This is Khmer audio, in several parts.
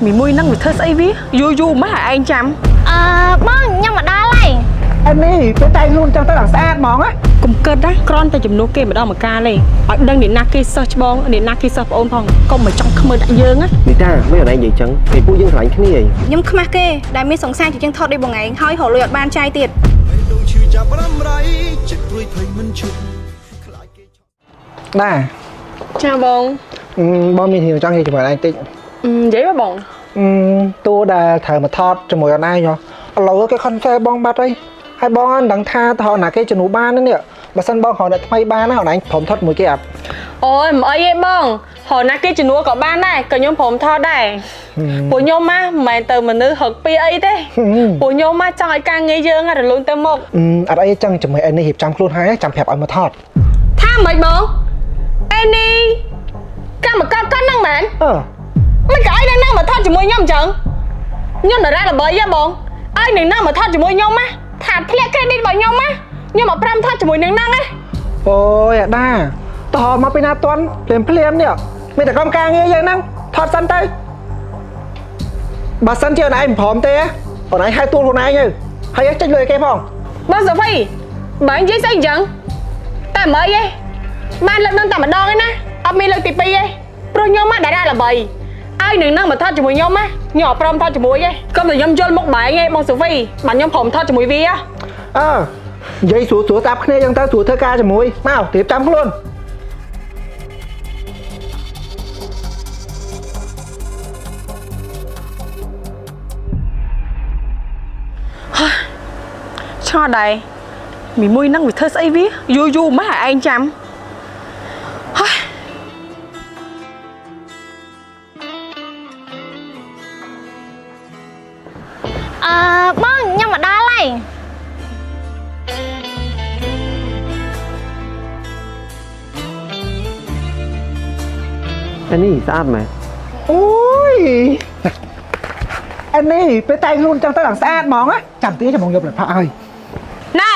មីមួយហ្នឹងវាធ្វើស្អីវាយូរយូរម៉េះឲ្យឯងចាំ អឺបងខ្ញុំមកដល់ហើយ អេនេះពេលតែងខ្លួនចឹងទៅដល់ស្អាតហ្មងណា កុំគិតណាគ្រាន់តែជំនួសគេម្ដងម្កាលទេឲ្យដឹងអ្នកណាគេសិស្សច្បងអ្នកណាគេសិស្សប្អូនផងកុំមកចង់ខ្មើដាក់យើងណា នីតាមិនអនឯងនិយាយចឹងពេលពួកយើងស្រឡាញ់គ្នាឯង ខ្ញុំខ្មាស់គេដែលមានសង្សារជាជាងថតដូចបងឯងហើយរកលុយអត់បានចាយទៀត ដងឈឺចាប់រំរៃចិត្តព្រួយភ័យមិនឈប់ខ្លាចគេឆក់ បាទ ចាបង បងមានរឿងចង់និយាយជាមួយឯងតិច និយាយមកបង អឺតួដែលត្រូវមកថតជាមួយអនឯងហ៎ឥឡូវគេ confirm បងបាត់ហើយហើយបងអត់ដឹងថាតើណាគេជំនួសបានទេនេះបើសិនបងរកអ្នកថ្មីបានណាអនឯងព្រមថតមួយគេអត់ អូយមិនអីទេបងរកណាគេជំនួសក៏បានដែរក៏ខ្ញុំព្រមថតដែរពួកខ្ញុំមកមិនមែនទៅមនុស្សហឹកពីអីទេពួកខ្ញុំមកចង់ឲ្យការងារយើងរលូនទៅមុខ អត់អីចឹងជាមួយឯនេះរៀបចំខ្លួនហើយចាំប្រាប់ឲ្យមកថត ថាម៉េចបងអេនេះកម្មករកន់ហ្នឹងមែន អឺ មិនក៏ឲ្យនឹងនឹងមកថតជាមួយខ្ញុំអញ្ចឹងខ្ញុំតារាល្បីហ៎បងឲ្យនឹងនឹងមកថតជាមួយខ្ញុំណាថាធ្លាក់ credit របស់ខ្ញុំណាខ្ញុំមកប្រាំថតជាមួយនឹងនឹងណា អូយអាដាតោះមកពីណាតន់ភ្លាមភ្លាមនេះមានតែក្រុមការងារយើងហ្នឹងថតសិនទៅបើសិនជាអនឯងមិនព្រមទេអនឯងហៅទួខ្លួនឯងទៅហើយចេញលុយឲ្យគេផង បងសូហ្វីបើនិយាយស្អីអញ្ចឹងតែមិនអីទេបានលើកនឹងតែម្ដងឯណាអត់មានលើកទី2ទេព្រោះខ្ញុំមកតារាល្បីឲ្យនឹងនឹងមកថតជាមួយខ្ញុំណាខ្ញុំអត់ព្រមថតជាមួយទេកុំតែខ្ញុំយល់មុខបែងឯងបងសូហ្វីបានខ្ញុំព្រមថតជាមួយវា អើនិយាយស្រួលស្រួលស្ដាប់គ្នាចឹងទៅស្រួលធ្វើការជាមួយមករៀបចំខ្លួន ឆ្ងល់ដែរមីមួយនឹងវាធ្វើស្អីវាយូរយូរម៉េះឲ្យឯងចាំហើយ អឺបងខ្ញុំមកដល់ហើយ អេនេះស្អាតមែន អូយអេនេះពេលតែងខ្លួនចឹងទៅដល់ស្អាតហ្មងណាចាំទៀតចាំបងយកផលិតផលឲ្យ ណែ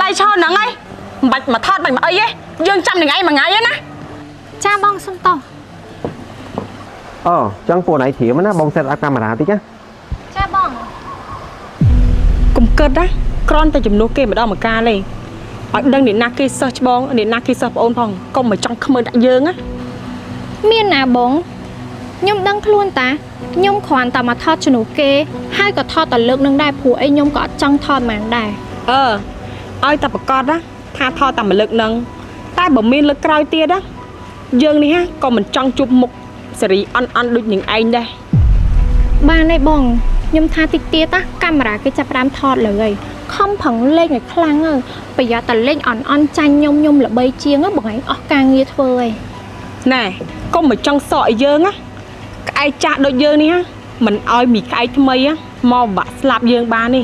ឡៃឈរហ្នឹងឯងមិនបាច់មកថតបាច់មកអីទេយើងចាំនឹងឯងមួយថ្ងៃឯណា ចាបងសុំតោះ អូចឹងពួកឯងត្រៀមណាបង set up កាមេរ៉ាតិចណា ចាបង កុំគិតណាគ្រាន់តែជំនួសគេម្ដងម្កាលទេឲ្យដឹងអ្នកណាគេសិស្សច្បងអ្នកណាគេសិស្សប្អូនផងកុំមកចង់ខ្មើដាក់យើងណា មានណាបងខ្ញុំដឹងខ្លួនតាខ្ញុំគ្រាន់តែមកថតជំនួសគេហើយក៏ថតតែលើកនឹងដែរព្រោះអីខ្ញុំក៏អត់ចង់ថតហ្មងដែរ អឺឲ្យតែប្រកាសណាថាថតតែមួយលើកហ្នឹងតែបើមានលើកក្រោយទៀតណាយើងនេះណាក៏មិនចង់ជួបមុខសេរីអន់អន់ដូចនឹងឯងដែរ បានហើយបងខ្ញុំថាតិចទៀតណាកាមេរ៉ាគេចាប់ផ្ដើមថតលើហើយខំប្រឹងលេងឲ្យខ្លាំងទៅប្រយ័ត្នតែលេងអន់អន់ចាញ់ខ្ញុំខ្ញុំល្បីជាងហ៎បងឯងអស់ការងារធ្វើហើយ ណែកុំមកចង់សក់ឲ្យយើងណាក្អែកចាស់ដូចយើងនេះណាមិនឲ្យមីក្អែកថ្មីណាមកបាក់ស្លាប់យើងបានទេ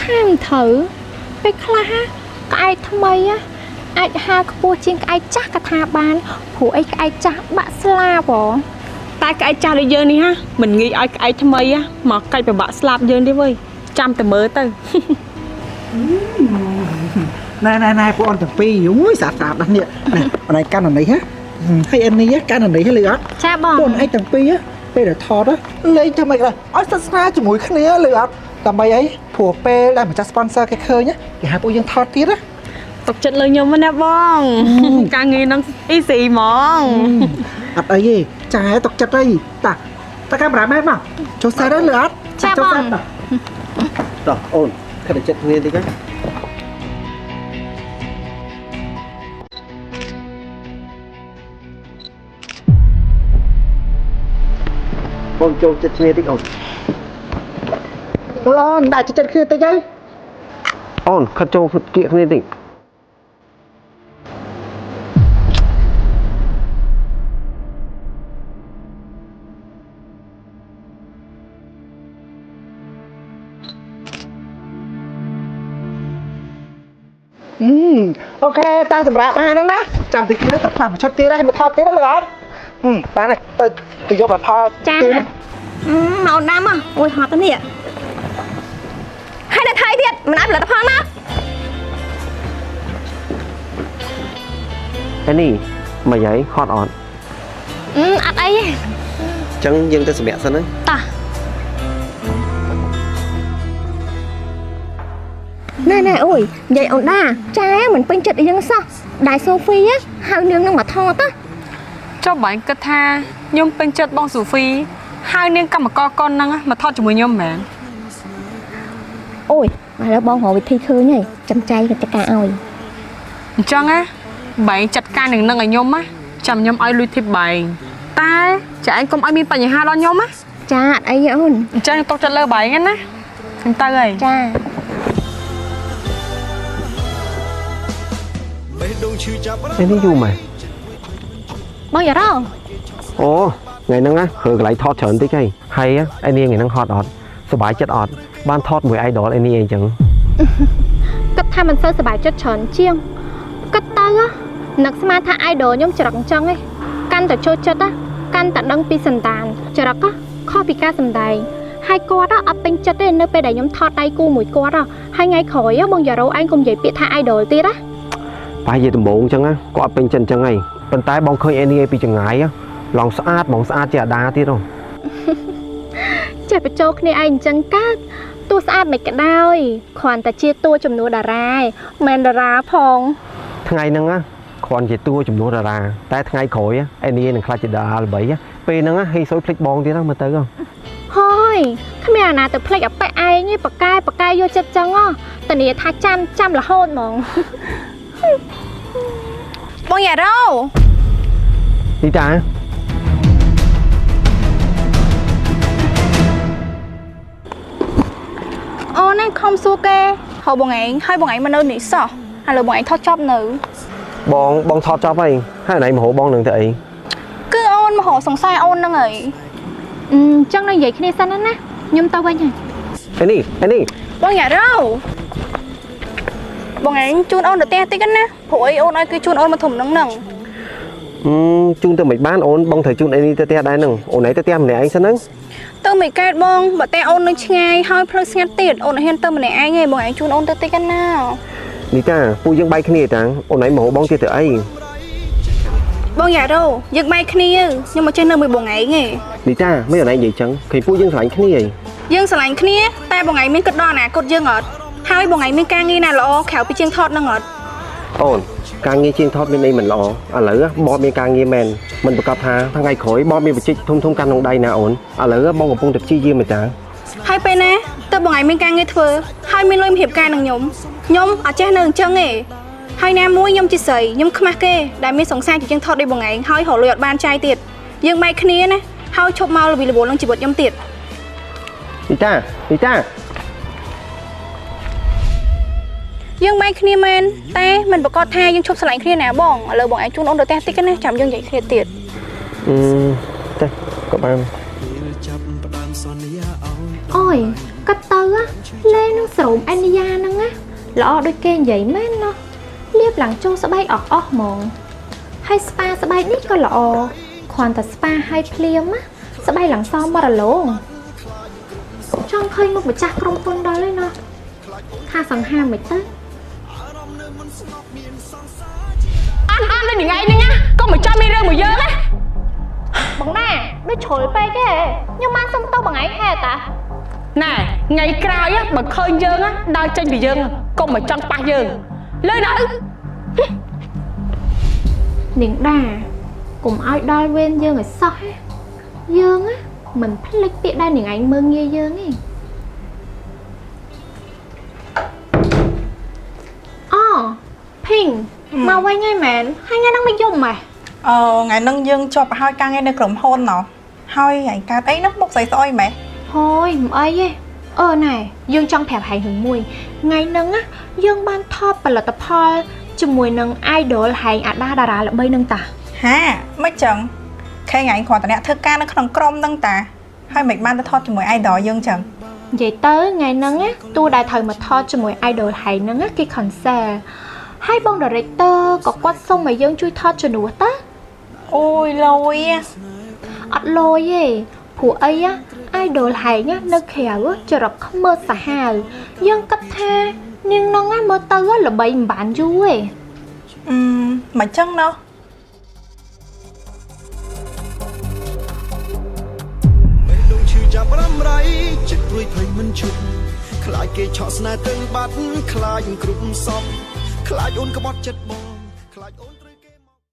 ថាមិនត្រូវពេលខ្លះហ่ะក្អែកថ្មីហ่ะអាចហើរខ្ពស់ជាងក្អែកចាស់ក៏ថាបានព្រោះអីក្អែកចាស់បាក់ស្លាបហ៎ តែក្អែកចាស់ដូចយើងនេះហ่ะមិនងាយឲ្យក្អែកថ្មីហ่ะមកកាច់ប្របាក់ស្លាប់យើងទេវើយចាំតែមើលទៅ ណែណែណែពួកអូនទាំងពីរអូយស្អាតស្អាតណាស់នេះណែអនឯងកាន់អានេះហ៎ហើយអានេះកាន់អានេះហ៎លឺអត់ ចាបង ពួកឯងទាំងពីរពេលដែលថតលេងធ្វើម៉េចក៏ឲ្យស្និទ្ធស្នាលជាមួយគ្នាលឺអត់ដើម្បីអីព្រោះពេលដែលម្ចាស់ sponsor គេឃើញគេហៅពួកយើងថតទៀតណា ទុកចិត្តលើខ្ញុំណាបងការងារហ្នឹង easy ហ្មង អត់អីទេចាទុកចិត្តអីតាតាកាមេរ៉ាមែនមកចូលសេតហើយលឺអត់ ចាបង តោះអូនខិតតែចិត្តគ្នាតិចណាបងចូលចិត្តគ្នាតិចអូន អូនដាក់ចិត្តគ្នាតិចហើយ អូនខិតចូលគៀកគ្នាតិច OK តាសម្រាប់បានហ្នឹងណាចាំតិចទៀតទៅផ្លាស់មួយឈុតទៀតហើយមកថតទៀតលឺអត់បានហើយទៅទៅយកផល ចា ទៀត មកអូនដាំអូយហត់ទៅនេះហើយនៅថៃទៀតមិនអាចផលិតផលណា អេនេះមកយាយហត់អត់ អឺអត់អីទេ ចឹងយើងទៅសម្រាកសិនណា តោះ ណែណែអូយនិយាយអូនដាចាមិនពេញចិត្តអីយ៉ាងសោះដែលសូហ្វីហៅនាងនឹងមកថតណា ចុះបងគិតថាខ្ញុំពេញចិត្តបងសូហ្វីហើយនាងកម្មករកូនហ្នឹងមកថតជាមួយខ្ញុំមែន អូយឥឡូវបងរកវិធីឃើញហើយចាំចែកកិច្ចការឲ្យ អញ្ចឹងណាបងចាត់ការនឹងនឹងឲ្យខ្ញុំណាចាំខ្ញុំឲ្យលុយធីបបងតែចាឯងកុំឲ្យមានបញ្ហាដល់ខ្ញុំណា ចាអត់អីទេអូន អញ្ចឹងទុកចិត្តលើបងហ្នឹងណាខ្ញុំទៅហើយ ចា បេះដូងឈឺចាប់រំ ឯនេះយូរម៉េច បងយ៉ារ៉ូ អូថ្ងៃហ្នឹងណារើកន្លែងថតច្រើនតិចហីហើយឯនេះថ្ងៃហ្នឹងហត់អត់សប្បាយចិត្តអត់បានថតមួយ idol ឯនេះអីចឹង គិតថាមិនសូវសប្បាយចិត្តច្រើនជាងគិតទៅនឹកស្មានថា idol ខ្ញុំច្រឹកអញ្ចឹងឯងកាន់តែចូលចិត្តកាន់តែដឹងពីសន្តានច្រឹកខុសពីការសម្ដែងហើយគាត់អត់ពេញចិត្តទេនៅពេលដែលខ្ញុំថតដៃគូមួយគាត់ហើយថ្ងៃក្រោយបងយ៉ារ៉ូឯងកុំនិយាយពាក្យថា idol ទៀតណា ប្រហែលជាដំបូងអញ្ចឹងណាគាត់អត់ពេញចិត្តអញ្ចឹងហីប៉ុន្តែបងឃើញឯនេះពីចង្ងាយឡងស្អាតបងស្អាតជាអាដាទៀតហ៎ ចេះបញ្ចូលគ្នាឯងអញ្ចឹងកើតទោះស្អាតមិនក៏ដោយគ្រាន់តែជាតួចំនួនតារាឯងមិនតារាផង ថ្ងៃហ្នឹងណាគ្រាន់ជាតួចំនួនតារាតែថ្ងៃក្រោយឯនេះនឹងខ្លាចជាតារាល្បីពេលហ្នឹងហេសុយភ្លេចបងទៀតណាមើលទៅ ហើយគ្មានអាណាទៅភ្លេចអប៉ែឯងទេប៉កែប៉កែយកចិត្តចឹងហ៎តានីថាចាំចាំរហូតហ្មង បងយ៉ារ៉ូ នេះតា អូនណាខំសួរគេហៅបងឯងហើយបងឯងមកនៅនេះសោះឥឡូវបងឯងថតចប់នៅ បងបងថតចប់ហើយហើយណៃមហោបងនឹងទៅអី គឺអូនមហោសង្ស័យអូនហ្នឹងហើយ អញ្ចឹងនៅនិយាយគ្នាសិនណាខ្ញុំទៅវិញហើយ ឯនេះឯនេះ បងយ៉ារ៉ូបងឯងជូនអូនទៅផ្ទះតិចណាព្រោះអីអូនឲ្យគេជូនអូនមកធំហ្នឹងហ្នឹង ជូនទៅមិនបានអូនបងត្រូវជូនឯនេះទៅផ្ទះដែរហ្នឹងអូនឯងទៅផ្ទះម្នាក់ឯងសិនហ្នឹង ទៅមិនកើតបងបើតែអូននៅឆ្ងាយហើយផ្លូវស្ងាត់ទៀតអូនអត់ហ៊ានទៅម្នាក់ឯងទេបងឯងជូនអូនទៅតិចណា នេះតាពួកយើងបែកគ្នាតាអូនឯងមហោបងទៀតទៅអី បងយ៉ារ៉ូយើងបែកគ្នាខ្ញុំមកចេះនៅមួយបងឯងទេ នេះតាមិនអូនឯងនិយាយចឹងឃើញពួកយើងស្រឡាញ់គ្នាហី យើងស្រឡាញ់គ្នាតែបងឯងមានគិតដល់អនាគតយើងអត់ហើយបងឯងមានការងារណាល្អក្រៅពីជាងថតហ្នឹងអត់ អូនការងារជាងថតមានអីមិនល្អឥឡូវបងមានការងារមែនមិនប្រកាសថាថ្ងៃក្រោយបងមានបច្ចេកធំធំកាន់ក្នុងដៃណាអូនឥឡូវបងកំពុងតែព្យាយាមឯតា ហើយពេលណាទើបបងឯងមានការងារធ្វើហើយមានលុយមរៀបការនឹងខ្ញុំខ្ញុំអត់ចេះនៅអញ្ចឹងទេហើយណាមួយខ្ញុំជាស្រីខ្ញុំខ្មាស់គេដែលមានសង្សារជាជាងថតដូចបងឯងហើយរកលុយអត់បានចាយទៀតយើងបែកគ្នាណាហើយឈប់មកលវីលវល់នឹងជីវិតខ្ញុំទៀត នេះតានេះតា យើងបែកគ្នាមែនតែមិនប្រកាសថាយើងឈប់ស្រឡាញ់គ្នាណាបងឥឡូវបងឯងជូនអូនទៅផ្ទះតិចណាចាំយើងនិយាយគ្នាទៀត អឺទេក៏បាន ពេលចាប់ផ្ដើមសន្យាឲ្យ អូយគិតទៅលេងនឹងស្រោមអេនីយ៉ាហ្នឹងណាល្អដូចគេនិយាយមែនណោះលាបឡើងចូលស្បែកអស់អស់ហ្មងហើយស្ប៉ាស្បែកនេះក៏ល្អគ្រាន់តែស្ប៉ាឲ្យភ្លាមណាស្បែកឡើងសមមករលោងចង់ឃើញមុខម្ចាស់ក្រុមហ៊ុនដល់ហើយណោះថាសង្ហាមិនទៅ អន់អន់ដូចថ្ងៃហ្នឹងណាកុំមកចាំមានរឿងមួយយើងណា បងណាដូចជ្រុលពេកទេខ្ញុំបានសុំទោសបងឯងហេតុតា ណែថ្ងៃក្រោយបើឃើញយើងដើរចេញពីយើងកុំមកចង់ប៉ះយើងលើនៅ នាងដាកុំឲ្យដល់វេនយើងឲ្យសោះណាយើងណាមិនភ្លេចពាក្យដែលនាងឯងមើងងាយយើងទេអូភីងមកវិញហើយមែនហើយថ្ងៃហ្នឹងមិនយំម៉េះ អឺថ្ងៃហ្នឹងយើងជាប់ឲ្យហើយការងារនៅក្រុមហ៊ុនណោះហើយថ្ងៃកើតអីហ្នឹងមុខស្អីស្អុយម៉េះ ហូយមិនអីទេអឺណែយើងចង់ប្រាប់ហែងរឿងមួយថ្ងៃហ្នឹងណាយើងបានថតផលិតផលជាមួយនឹង idol ហែងអាដាតារាល្បីហ្នឹងតា ហាមិនចឹងខែថ្ងៃគ្រាន់តែអ្នកធ្វើការនៅក្នុងក្រុមហ្នឹងតាហើយមិនបានទៅថតជាមួយ idol យើងចឹង និយាយទៅថ្ងៃហ្នឹងណាតួដែលត្រូវមកថតជាមួយ idol ហែងហ្នឹងណាគេ cancel ហើយបង director ក៏គាត់សុំឲ្យយើងជួយថតជំនួសតា អូយលយ អត់លយទេព្រោះអី idol ហែងនៅក្រៅចរិតខ្មើសាហាវយើងគិតថានាងហ្នឹងមើលទៅល្បីមិនបានយូរទេ អឺមិនចឹងណោះ ឈប់ខ្លាចគេឆក់ស្នេហ៍ទៅបាត់ខ្លាចគ្រប់សពខ្លាចអូនក្បត់ចិត្តបងខ្លាចអូន